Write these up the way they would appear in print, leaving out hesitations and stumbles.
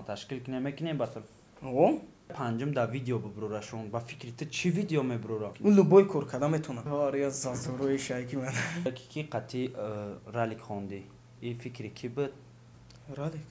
Ташкил кунем, мекунем батл. О? Панҷум да видео бибурорашон. Ба фикри ту, чӣ видео мебурора? Ӯ любой кор карда метавонад. Я зазурои шайки ман. Ки қати Ралик хондӣ, и фикри кӣ буд? Ралик.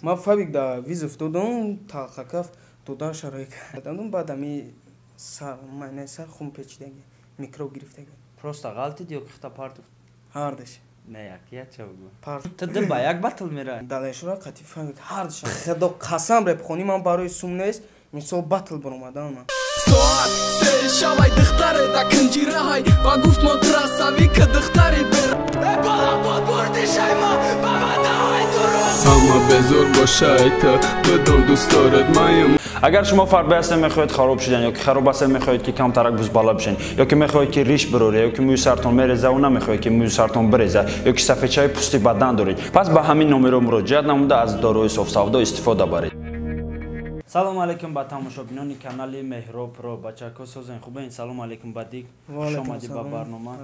Ман Фабик да вызов додам, талхакаф дода шарои кардам, баъд ами сар, майнаи сар хун печидаги, микроб гирифтаги. Просто ғалтид ё ки хита партуфт? Ҳардаш. Не, як яча бугу. Парт. Ту ду ба як батл мерай. Далешура қати Фабик ҳардаш. Худо қасам, репхонӣ ман барои сум нест, мисол батл баромадан ман. Соат 3 шавай, духтаре да кунҷираҳай ва гуфт: мо красавӣ ки духтари бер балабод бурди шайма ба ваъдаҳои дуруғ. Ҳама безор бошайта, бидон, дӯстдорат маям. Агар шумо фарбе ҳастед, мехоҳед хароб шудан, ё ки хароб ҳастед, мехоҳед ки камтарак бузбала бишен, ё ки мехоҳед ки риш бироред, ё ки мӯи сартон мерезаву намехоҳед ки мӯи сартон биреза, ё ки сафедчаи пӯсти бадан доред, пас ба ҳамин номеро муроҷиат намуда, аз доруи софсавдо истифода баред. Салому алайкум ба тамошобинони канали Меҳроб Про. Бачако, созен, хубен? Салому алайкум, Бадик, хушомадӣ ба барнома.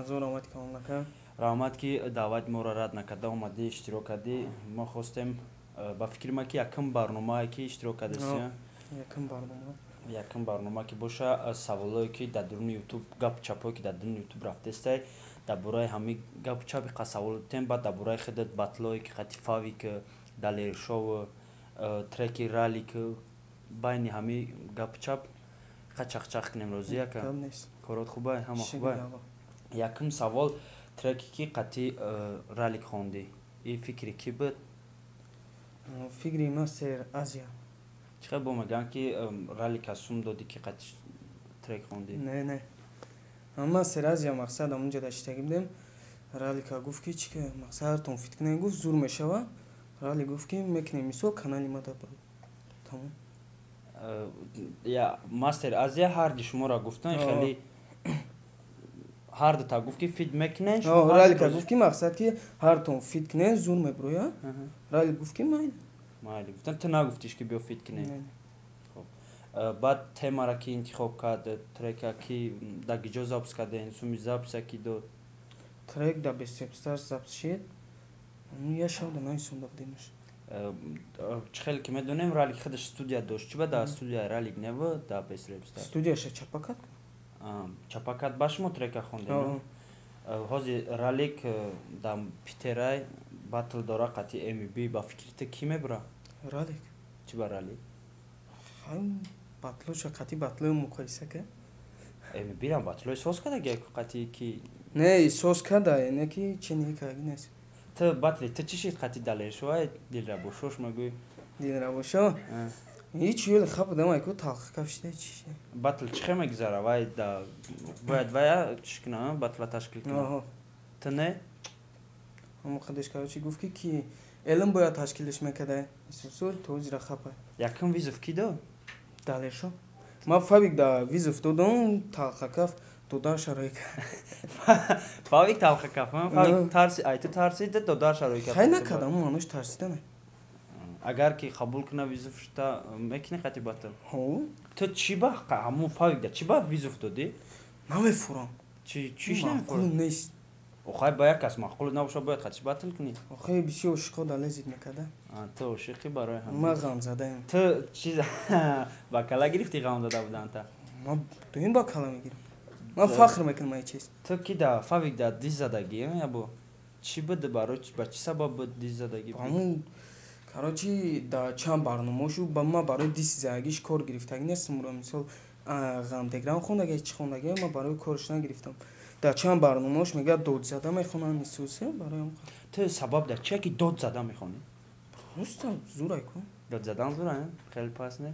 Раҳмат, ки даъвати моро рад накарда, омадӣ, иштирок кардӣ. Мо хостем, ба фикри ман, ки якум барномае ки иштирок кардасӣ. Якум барнома. Якум барнома ки боша, саволое ки дар дуруни Ютуб, гапу чапое ки дар дуруни Ютуб рафтестай, дар бораи ҳамин гапу чапи қа савол тем, баъд дар бораи худат, батлое ки қати Фавик, Далершов, треки Ралик, байни ҳамин гапу чап қа чахчах кунем. Розӣ, яка? Корот хубай, ҳама хубай? Якум савол: треки ки қати Ралик хондӣ, и фикри кӣ буд? Фикри Мастер Азия. Чӣ хел бо мегӯянд, ки Ралика сум додӣ, ки қати трек хондӣ? Не, не, Мастер Азия, мақсад, ҳамунҷа даштагӣ будем, Ралика гуфт, ки чӣ мақсад, ҳартон фит кунем, гуфт, зур мешава. Ралик гуфт, ки мекунем, мисол, канали ма да тамом. Я Мастер Азия ҳарди шуморо гуфтан, хеле ҳардута гуфт, ки фит мекунен? Ралика гуфт, ки мақсад, ки ҳартон фит кунен, зур меброя. Ралик гуфт, ки майли. Майли гуфтан, ту нагуфтиш, ки биё фит кунем? Баъд темара ки интихоб кард, трека ки дар гиҷо запись карден, суми записа ки дод? Трек да Бесепстар запись шид, я шавда наисонда будемаш. Чӣ хеле ки медонем, Ралик худаш студия дошт. Чӣ ба дар студияи Ралик нева, дар Бесрепстар? Студияша чапа кард. Чапа кард, ба шумо трека хондем. Ҳозир Ралик дар Питерай батл дора қати МБ. Ба фикри ту, кӣ мебура? Ралик. Чӣ ба Ралик? Батлоша қати батлои муқоиса ка. МБрам батлои соз карда қати ки. Не, соз карда, не ки чени карги нест. Ту батли ту чӣ шид қати Далершоай, Дилрабошош мегӯй? Дилрабошо ҳеҷ ёли хаб будам, айку талхи кафшида чи. Батл чӣ хел мегузара? Вай да бояд вая чӣ куна, батла ташкил куна, ту не? Ҳамо худаш, короче, гуфт, ки элм бояд ташкилш мекарда, исусул то зира хапа. Якум вызов ки дод? Далершо. Ман Фабик да вызов додам, талхакаф додар шарои. Фабик талхакаф, Фабик тарси, ай ту тарсида, додар шарои. Хай, накардам, мануш тарсида не. Агар ки қабул куна вызов шта, мекунӣ қати батл? Ҳо. Ту чӣ ба ҳамун Фабик да чӣ ба вызов додӣ? Намефурам. Чӣ чиш? Маъқул нест. Охай, ба як кас маъқул набоша, бояд қати батл кунӣ? Охай, бисёр ошиқо далезид мекарда. Ту ошиқӣ, барои ҳам. Ман ғамзадаем. Ту чиз ба кала гирифтӣ, ғамзада буданта? Ман дуюм ба кала мегирам, ман фахр мекунам ай чиз. Ту ки да Фавик да диз задагӣ, ябо чӣ буд, барои ба чӣ сабаб буд диз задагӣ? Ҳамун, короче, да чанд барномашу ба ман барои диси задагиш кор гирифтагӣ нестам. Мисол, ғамдеграм хондаги, чӣ хондаги, ман барои корш нагирифтам. Дар чанд барномаош мегӯяд, дод зада мехонам, исусе барои. Ту сабаб дар чие, ки дод зада мехонӣ? Просто зурай ку. Дод задан зура хеле пас не?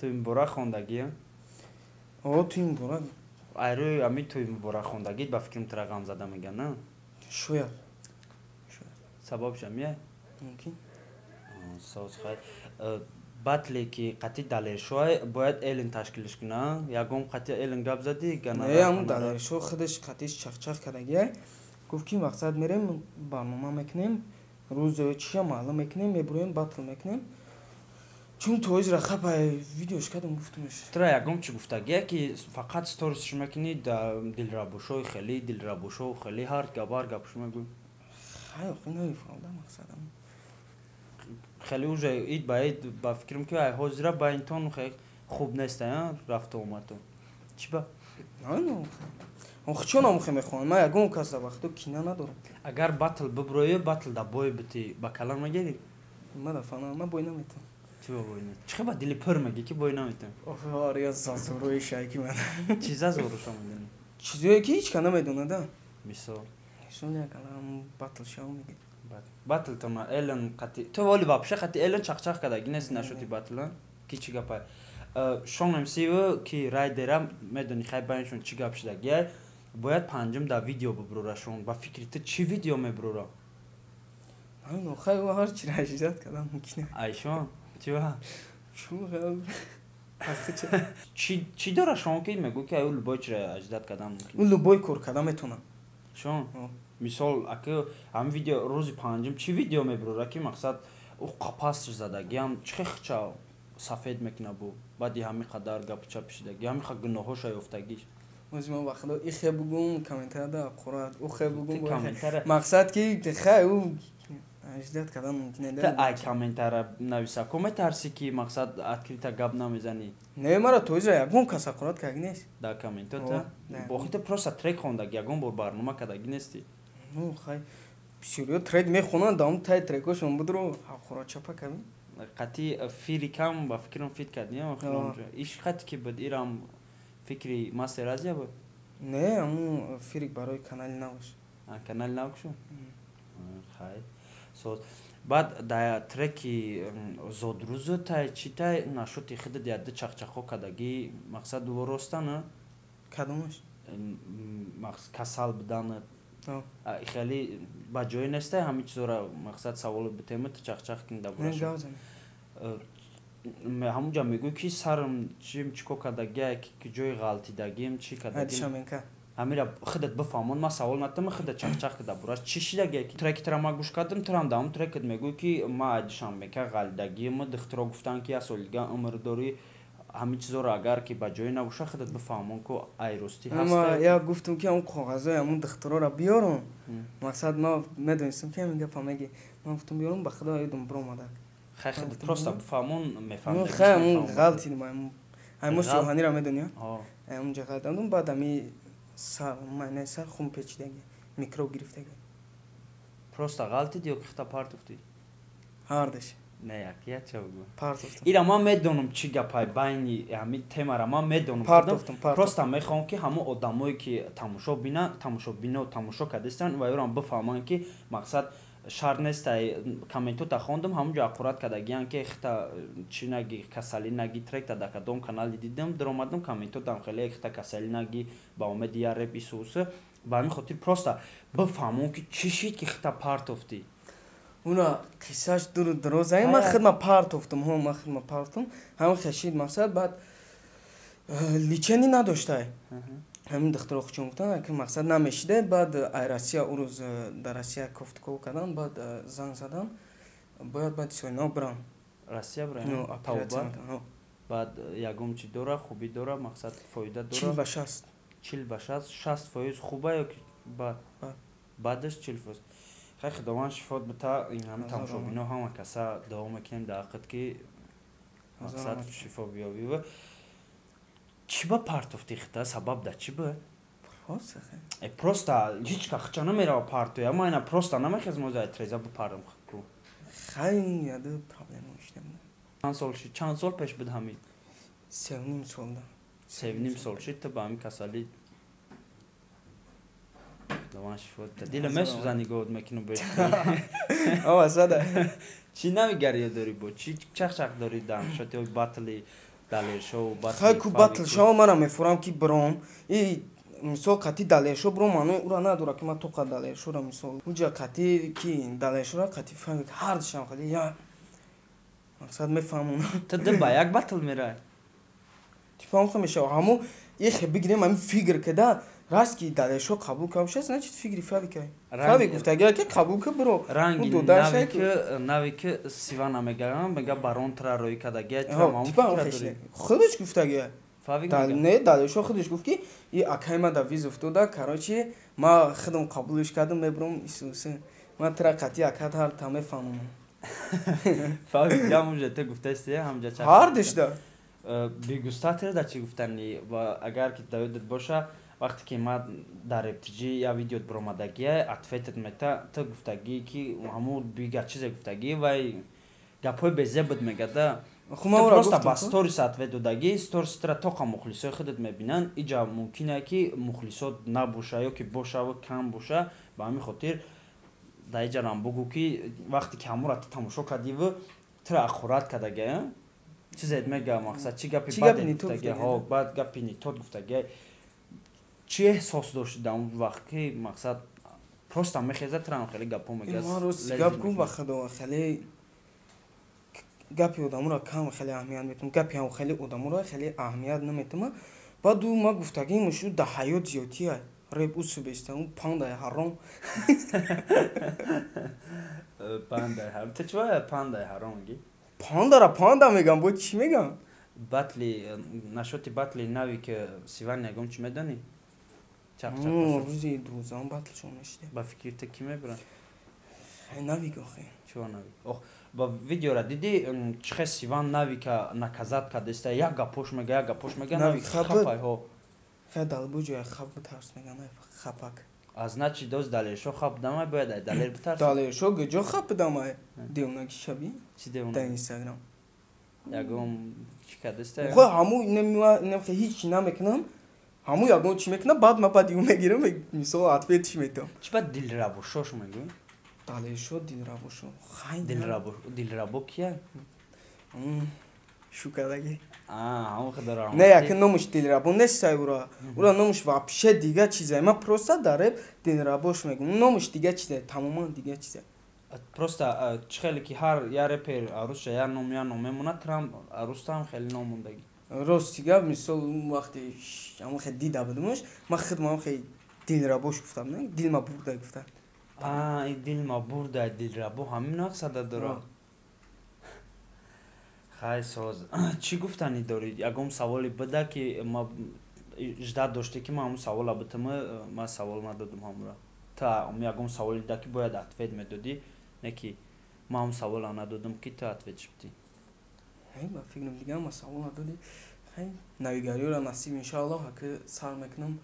Ту муборак хондагӣ? О, ту муборак. Айрӯи ами туи муборак хондагит, ба фикрам, тура ғам зада мегӯян, на? Шояд. Сабабш амия. Мумкин. Соз, хайр. Батле ки қати Далершоай, бояд Элин ташкилш куна. Ягон қати Элин гап задӣ? Не, ҳамун Далершо худаш қатиш чахчах кардагия, гуфт, ки мақсад, мерем, барнома мекунем, рӯз чиша маълум мекунем, мебуроем, батл мекунем, чун тоизра хапай видеош кардам, гуфтумш. Тура ягон чӣ гуфтагия, ки фақат сторисш мекунӣ, да Дилрабошои хеле, Дилрабошо хеле, ҳар гап, ҳар гапш мегӯй? Хай, охи, намефаҳмда мақсадам. Хеле уже ид ба ид ба фикрам ки ай ҳозира байнтон хуб нест, рафту омадтон. Чӣ ба? Чон омухе мехоҳам, ман ягон кас да вақто кина надорам. Агар батл биброӣ, батл да бой бити, ба калам мегирӣ? Ма да фана, ман бой наметам. Чӣ ба бой наметам? Чӣ ба дили пур мегӣ ки бой наметам? Ор, я зазурои шайки ман. Чӣ зазуруша медонӣ? Чизое ки ҳеч ка намедонада. Мисол? Мисол, якалам батл шав мегӣ. Батл тона Элен қати ту вали вообще қати Элен чақчақ кадаги нест нашути батл, ки чӣ гапай? Шон МС ки райдера медони, хай байншон чӣ гап шудагиай, бояд панҷум да видео биброрашон. Ба фикри ту чӣ видео меброра? Хай, ҳар чи ражизат кардам мумкин. Айшон чӣ ба чӣ дора шон ки мегӯ ки аю любой чиро аждат кардам мумкин? Любой кор карда метавонам. Шон мисол, аки ҳамин видео рӯзи панҷум чӣ видео меброра, ки мақсад ӯ қапас задагиам чӣ хча сафед мекуна бу баъди ҳамин қадар гапу чап шидаги, ҳамин қа гуноҳоша ёфтагиш? Ози ман вақто ихе бугум, комментария қурат, ухе бугум, мақсад ки хай ӯ аждат кардан мумкин. Та ай комментара нависако метарсӣ ки мақсад открыто гап намезанӣ? Не, мара тоизра ягон кас ақурат кардаги нест. Дар комментота охита просто трек хондаги, ягон бор барнома кардаги нестӣ. Ну хай, бисёриё трек мехонанд, даом тай трекошон будро ҳақурат чапа кардем. Қати фирикам ба фикрам фит кардӣ иш қати ки буд, ирам фикри Мастер Азия буд? Не, аму фирик барои канали наваш. Канали нав кшу хай соз. Баъд да треки зодрӯзу тай чӣ тай нашути хидат яды чақчақҳо кардагӣ, мақсад ростана? Кадомаш? Касал буданат хеле ба ҷое нестай, ҳамин чизора мақсад саволот битема, ту чақчақ кин дабораша. Ҳамунҷа мегӯй ки сарам чим чӣ кор кардагия, ки ҷои ғалтидагим чӣ кардагим, ҳамира худат бифаҳмон. Ман савол натама, худат чақчақ ки дабораш чӣ шидагия, ки треки тра ман гӯш кардам, турам даҳум трекат мегӯй ки ма Душанбека ғалтидагим, духтуро гуфтанд ки як соли дига умр дорӣ. Ҳамин чизоро агар ки ба ҷое набоша, худат бифаҳмон ку айростӣ ҳаст. Я гуфтам ки ҳамун коғазҳои ҳамун духтуроро биёрам. Мақсад ман медонистам ки ҳамин гапа меги. Ман гуфтам биёрам, ба худо ёдам биромадак. Хай, худат просто бифаҳмон, мефаҳмам. Хай, ҳамун ғалтидам, ҳамун сӯҳаниро медонӣ, ҳамунҷа ғалтидам. Баъд ҳами сар, майнаи сар хун печидаги, микроб гирифтаги. Просто ғалтид ё ки хита партофтӣ? Ҳардаш. Не, як яча бугу. Партофтам. Ира ман медонам чӣ гапай байни ҳамин темара, ман медонам. Партофтам. Просто мехоҳам ки ҳамон одамое ки тамошо бина, тамошобино тамошо кардастанд ва ёрам бифаҳманд ки мақсад шарт нестай. Комментота хондам, ҳамунҷо ақурат кардагиян ки хита чӣ наги, касалӣ наги. Тректа дар кадом канали дидам, даромадам, комментотам хеле хита касалӣ наги, ба умеди я реп исуса. Ба ҳамин хотир просто бифаҳмон ки чӣ шид ки хита партофтӣ. Уна қиссаш дуру дароза. Ман хидма партофтам, ҳо, ман хидма партофтам. Ҳамин хешид мақсад баъд лечение надоштай. Ҳамин духтуро хучон гуфтанд ки мақсад намешида. Баъд ай Россия ӯ рӯз дар Россия кофтуков кардам, баъд занг задам, бояд баъди соли нав бирам. Россия бирам, тавба. Баъд ягон чӣ дора, хубӣ дора, мақсад фоида дора? 40 ба 60. 40 ба 60, 60% хуба ё ки бад? Баъдаш 40%. Хай, худованд шифот бита. Ин ҳами тамошобино, ҳама каса дуо мекунем дар ҳаққат ки мақсад шифо биёбӣ. Чӣ ба партофти хита, сабаб да чӣ буд? Просто ҳеҷ ка хича намерава партоя. Ма ина просто намехезм оза треза бипарам ку. Хай, яду проблема шидам. Чанд сол шид, чанд сол пеш буд ҳамин? 3.5 сол да. 3.5 сол шид ту ба ҳамин касалӣ. Худованд шифо диҳад. Дила месӯза, нигоҳот мекунам бе. Овасада. Чӣ навигариё дорӣ, бо чӣ чақчақ дорӣ дар шоти батли Далершоу? Хай ку, батл шоу мана мефурам ки биром и мисол қати Далершо биром, маънои ура надора ки ман тоқа Далершора. Мисол, уҷа қати ки Далершора, қати фаҳми ҳардушам хали я мақсад мефаҳмонам. Ту ду ба як батл мерай? Типа ҳам мешава, ҳамо ихе бигирем, ҳамин фигр када раст ки Далершо қабул кард шуд, значит фигри Фавикай. Фавик гуфтагия ки қабул ка, биро. Ранги нави ки Сивана мегарам, мега барон тра рӯй кардагия. Худаш гуфтагия. Не, Далершо худаш гуфт ки и акай ма да вызов дода. Короче, ма худам қабулш кардам, мебиром исусе, ма тра қати акат ҳар та мефаҳмам. Фаҳмидам, уже ту гуфтасти ҳамҷа чақ. Ҳар дишда. Бигустатер да чӣ гуфтани? Ва агар ки дар ёдат боша, вақте ки ман дар рептиҷи я видеот биромадагия, ответат мета, ту гуфтагӣ, ки ҳамун бига чизе гуфтагӣ, вай гапҳои безеб буд, мегада. Просто ба сторис ответ додагӣ, сторис тра тоқа мухлисои худат мебинанд. Иҷа мумкине, ки мухлисот набоша ё ки бошаву кам боша. Ба ҳамин хотир дар иҷарам бугӯ, ки вақте ки ҳамура ту тамошо кардиву тура ақурат кардагия, чизет мега, мақсад, чӣ гапи баде гуфтагия, ҳо, баъд гапи нитот гуфтагия, чӣ эҳсос дошти дар он вақт, ки мақсад просто мехеза, турам хеле гапҳо мега? Гап гум, ба худо, хеле гапи одаморо кам хеле аҳамият метум, гапи ҳам хеле одаморо хеле аҳамият наметума. Баъд ӯ ма гуфтагим, шу да ҳаёт зиёдтия реп усубеста, ӯ пандай ҳаром. Пандай ҳаром, ту чӣ пандай ҳаром мегӣ? Пандара панда мегам, бо чӣ мегам? Батли нашоти, батли нави ки Сиван, ягон чӣ медонӣ? Рӯзи 12-ум батлшон мешида. Ба фикри ту, кӣ мебурад? Навик охе. Чиво Навик? Ох, ба видеора диди, чӣ хел Сиван Навика наказать кардеста, як гапош мега, як гапош мега, Навик хапай, ҳо. Хе, далбу ҷоя хап битарс, меган хапак. Аз значит доз Далершо хап дамай, бояд ай Далер битарс. Далершо гуҷо хап дамай? Девонаки шаби. Чӣ девона? Дар Инстаграм. Ягон чӣ кардеста? Хо, ҳаму немхе ҳеҷ намекунам, ҳаму ягон чӣ мекунам, баъд ма баъд ю мегирам, мисол, ответш метавам. Чӣ баъд дилрабошош мегӯӣ? Далершо, дилрабошо. Дилрабо, дилрабо кия? Шукадаги. Не, яки номуш дилрабо нестай, ура номуш вообще дига чизай. Ма просто дар реп дилрабош мегӯм, номуш дига чизай, тамоман дига чизай. Просто чӣ хеле ки ҳар я репер арӯзша я ном, я ном мемонад, трам арӯзтаам хеле ном мондагӣ. Рости гап, мисол, вақте ҳамон хел дида будумаш, ман худмам хел дилрабош гуфтам, дилма бурда гуфта. Дилма бурда, дилрабо ҳамин мақсада дорад. Хай, соз, чӣ гуфтанӣ дорӣ? Ягон саволе буда, ки ма ждать доште, ки ман ҳамун савола битама, ман савол надодум ҳамура? Та ягон саволе да, ки бояд ответ медодӣ, не ки ман ҳамун савола надодум, ки ту ответ шудӣ? Ба фикрам, дига ма савол надодӣ. Навигариёра насиб, иншааллоҳ, аки сар мекунам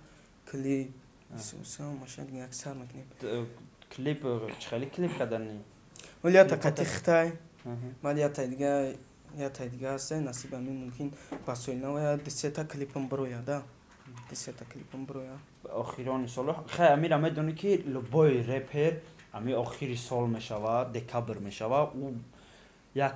клип, маша дига як сар мекунем. Клип чӣ хеле клип кардани? Вале ята қати хитай, баъд ята дига ҳаста, насиб, ами мумкин ба соли нав я дусета клипам бироя да, дусета клипам бироя. Охирони сол, хай, амира медонӣ, ки любой репер ами охири сол мешава, декабр мешава, ӯ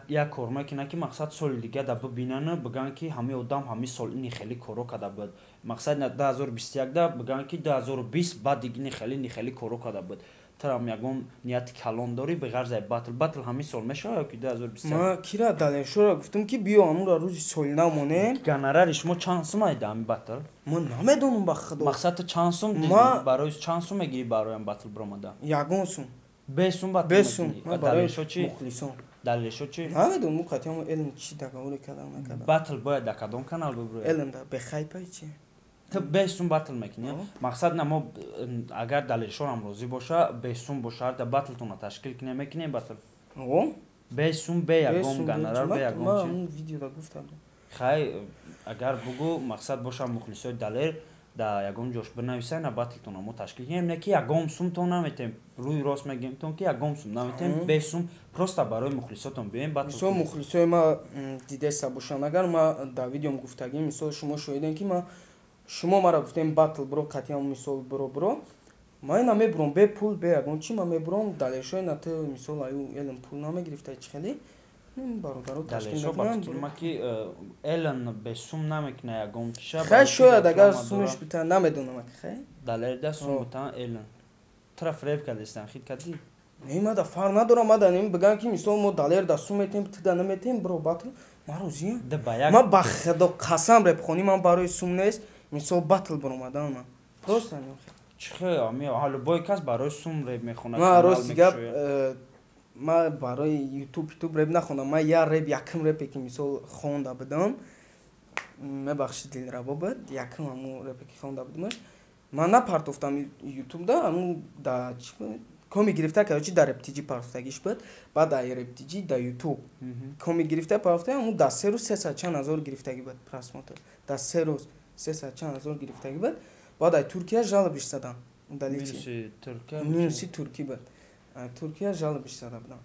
як кор мекунад, ки мақсад соли дига да бибинану бигӯянд, ки ҳамин одам ҳамин сол ини хеле коро карда буд. Мақсад 2021 да бигӯянд, ки 2020 баъд ини хеле, ини хеле коро карда буд. Турам ягон нияти калон дорӣ беғарзи батл? Батл ҳамин сол мешава ё ки 2021? Ма кира, Далершора гуфтам, ки биё, ҳамура рӯзи соли нав монем. Гонорари шумо чанд сум айда ҳамин батл? Ма намедонам, ба худо. Мақсад, ту чанд сум барои чанд сум мегирӣ барои батл биромада? Ягон сум. Бе сум батл? Бе сум. Далершо чӣ? Мухлисон. Далершо чӣ? Намедонам, қатъиан элм чӣ договоре кардам, накардам. Батл бояд дар кадом канал бибурӯяд? Элм да бехайпай чи. Ту бесум батл мекунӣ? Мақсад на, мо агар Далершорам розӣ боша, бесум боша, да батлтона ташкил кунем, мекунем батл бесум, бе ягон гонорар, бе ягон чи? Видеода гуфтам. Хай, агар бугӯ, мақсад боша, мухлисои Далер да ягон ҷош бинависа, на батлтона мо ташкил кунем, не ки ягон сумтон наметем, рӯи рост мегӯем, ки ягон сум наметем, бесум просто барои мухлисотон биёем батл. Мисол, мухлисои ма дидеса бошанд, агар ма дар видеом гуфтагим, мисол, шумо шоҳидем, ки ма шумо мара гуфтем батл биро, қатъиан, мисол, биро, биро, ман ина мебурам бе пул, бе ягон чи ман мебурам. Далершои на, ту, мисол, аю элм пул намегирифта, чи хеле бародаро. Ташкил мекунам, ки элн бесум намекуна ягон чиша. Хай, шояд агар сумш бита, намедонам, хай. Далерда сум бутан, элн тура фиреб кардестан, хит кардӣ. Не, мада фарқ надорам, мада нем бигам, ки мисол, мо Далерда сум метем, туда наметем, биро батл, ман розиям. Ман ба худо қасам, репхонӣ ман барои сум нест, мисол, батл баромадан ман просто. Чихе, ами любой кас барои сум реп мехонад. Ман, рости гап, ман барои ютуб реп нахондам. Ман як реп, якм репе ки, мисол, хонда будам, мебахшид, дилрабо буд, якм ҳамун репе ки хонда будамаш, ман напартофтам ютубда, ҳамун да чи. Коми гирифта, короче, дар рептиҷи парфтагиш буд, баъд ай рептиҷи да Ютуб коми гирифта парфта. Ҳамун дар 3 рӯз сесад чанд ҳазор гирифтагӣ буд просмотр, дар 3 рӯз сесад чанд ҳазор гирифтагӣ буд. Баъд ай Туркия жалоба ш задан, удалить. Минуси туркӣ буд, Туркия жалоба ш зада будам.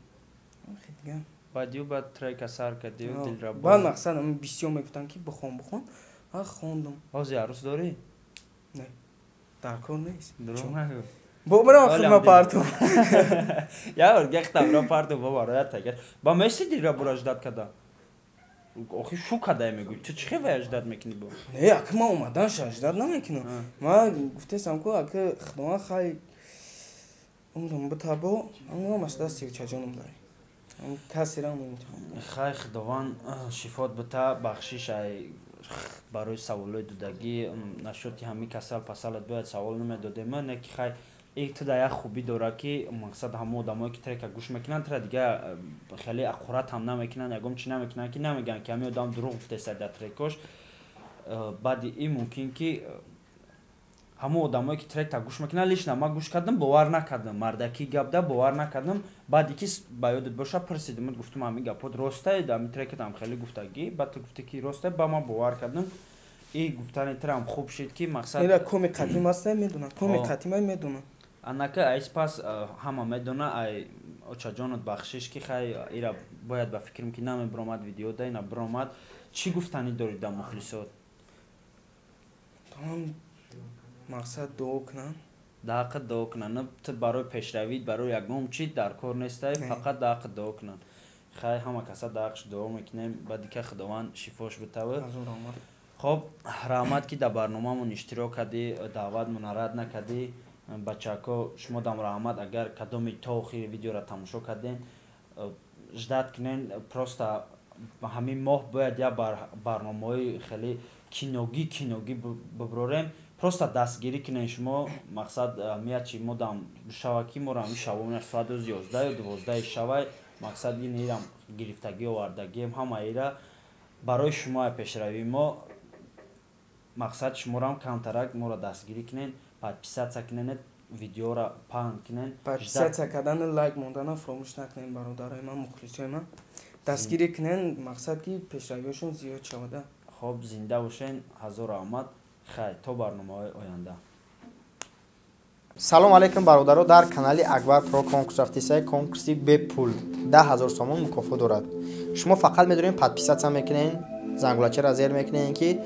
Баъд баъд трека сар кардию дилрабо. Баъд мақсад бисёр мегуфтанд, ки бихон, бихон, хондум. Ҳозир арӯс дорӣ? Не, дар кор нест. Дурӯғ нагӯ. Бо бирам хидма парту. Як гехта бира парту, бо бароят тагар ба меси дилрабора ждать када. Охи шу кадай мегӯй, ту чӣ хел ждать мекунӣ бо? Не, ака, ман омаданша ждать намекунам. Ман гуфтесам ку, ака, худованд хай умрам битабо, амаш дасти чаҷонам дари касерам. Хай, худованд шифот бита. Бахшиш ай барои саволҳои дудагӣ нашоти ҳамин касал пасалат бояд савол намедодем, не ки хай и ту да як хубӣ дора, ки мақсад ҳама одамое, ки трека гӯш мекунанд, тра дига хеле аққурат ҳам намекунанд, ягон чи намекунанд, ки намегӯянд, ки ҳамин одам дурӯғ гуфтеса дар трекош. Баъди ин мумкин ки ҳамон одамое, ки тректа гӯш мекунанд, лично ман гӯш кардам, бовар накардам, мардакӣ гапда бовар накардам. Баъди ки ба ёдат боша, пурсидим, гуфтум: «Ҳамин гапҳо ростае, ҳамин трекатам хеле гуфтагӣ?» Баъд ту гуфте, ки ростае. Ба ман бовар кардам. И гуфтани трам хуб шид, ки мақсад Ира коми қадим аста, медонам, коми қадима медонам. Анака айс пас ҳама медона. Ай очаҷонат бахшиш, ки хай ира бояд ба фикрам, ки намебиромад видеода, ина биромад. Чӣ гуфтанӣ дорӣ да мухлисот? Тамом, мақсад дуо кунам. Да ҳаққат дуо кунанд. Ту барои пешравӣ, барои ягон чи дар кор нестай, фақат да ҳаққат дуо кунанд. Хай, ҳама каса да ҳаққш дуо мекунем, баъди ка худованд шифош битавад. Хоб, раҳмат, ки дар барномаамон иштирок кардӣ, даъватмона рад накардӣ. Бачако, шумо дам раҳмат, агар кадоми то охири видеоро тамошо кардем. Ждать кунен, просто ҳамин моҳ бояд як барномаҳои хеле киногӣ киногӣ биброрем. Просто дастгирӣ кунен шумо. Мақсад меяд чи мо дам шава, ки моро ҳамин шавона соат 11 ё 12 шавай. Мақсад ин ирам гирифтагӣ овардагием, ҳама ира барои шумо, пешравии мо. Мақсад шуморам камтарак моро дастгирӣ кунен, подписаться кунен, видеоро паҳн кунен. Подписаться кардани, лайк мондана фаромӯш накунен, бародарои ман, мухлисои ман, дастгирӣ кунен, мақсад ки пешравиҳошон зиёд шавада. Хоб, зинда бошен, ҳазор раҳмат. Хай, то барномаҳои оянда. Салом алейкум, бародаро! Дар канали Акбар Про конкурс рафтисай, конкурси бепул, 10 000 сомон мукофот дорад. Шумо фақат медонед, подписаться мекунен, зангулачаро зер мекунен, ки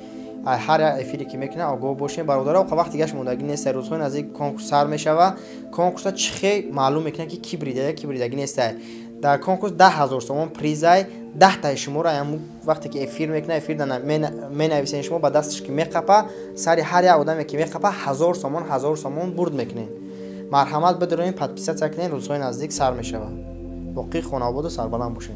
ҳар як эфире ки мекунад, огоҳ бошем. Бародаро, вақти гашт мондагӣ нест, рӯзҳои наздик конкурс сар мешава. Конкурса чӣ хел маълум мекунад, ки ки бридая, ки бридагӣ нестай? Дар конкурс 10 000 сомон призай. 10таи шуморо вақте ки эфир мекунад, эфир менависен, шумо ба дасташ ки меқапа, сари ҳар як одаме ки меқапа, 1000 сомон, 1000 сомон бурд мекунед. Марҳамат, бидуроен, подписаться кунед, рӯзҳои наздик сар мешавад. Боқӣ хонаободу сарбаланд бошед.